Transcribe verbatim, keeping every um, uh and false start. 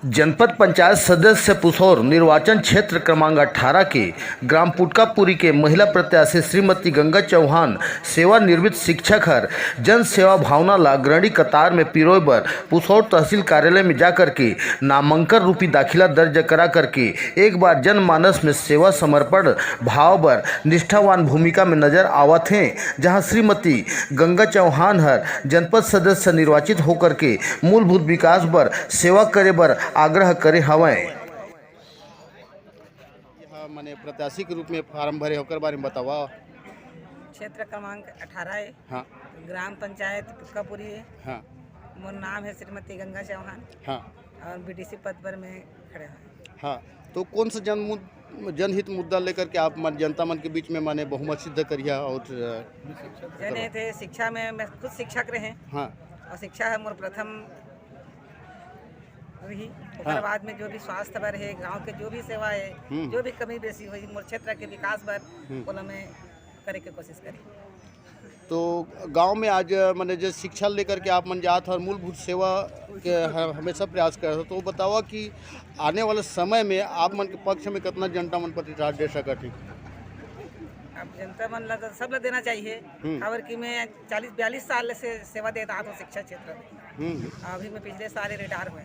जनपद पंचायत सदस्य पुसौर निर्वाचन क्षेत्र क्रमांक अठारह के ग्राम पुटकापुरी के महिला प्रत्याशी श्रीमती गंगा चौहान सेवानिवृत्त शिक्षक हर जन सेवा भावना ला अग्रणी कतार में पिरोए बर पुसौर तहसील कार्यालय में जाकर के नामांकन रूपी दाखिला दर्ज करा करके एक बार जनमानस में सेवा समर्पण भाव बर निष्ठावान भूमिका में नजर आवत हें, जहां श्रीमती गंगा चौहान हर जनपद सदस्य निर्वाचित होकर के मूलभूत विकास बर सेवा करे बर आग्रह करे हवंय। यहाँ माने प्रत्याशी के रूप में फार्म भरे, ओकर बारे में बतावा। क्षेत्र क्रमांक अठारह है, हाँ। ग्राम पंचायत पुटकापुरी है। हाँ। मोर नाम है श्रीमती गंगा चौहान। हाँ। और बीडीसी पद पर मैं खड़े हैं। हाँ, तो कौन सा जन मुद-, जनहित मुद्दा लेकर के आप मन, जनता मन के बीच में माने बहुमत सिद्ध करिया और, अ, जनहित है शिक्षा में, मैं खुद शिक्षक रहे। हाँ। और शिक्षा है मोर प्रथम रही। ओकर हाँ। बाद में जो भी स्वास्थ्य बर है, गांव के जो भी सेवा है, हम्म। जो भी कमी बेसी होई, मोर क्षेत्र के विकास बर, हम्म। ओला मैं करे के कोशिश करी। तो गांव में आज, अ, माने जे शिक्षा लेकर के आप मन जात हो और मूलभूत सेवा के ह-, हमेशा प्रयास करत हो, तो बतावा कि आने वाले समय में आप मन के पक्ष में कितना जनता मन प्रतिसाद दे सकत है? अब जनता मन ला तो सब ला देना चाहिए। हम्म। काबर कि मैं चालीस बयालीस साल से सेवा देत आत हूँ शिक्षा क्षेत्र में। हम्म। अभी मैं पिछले साल रिटायर हुए।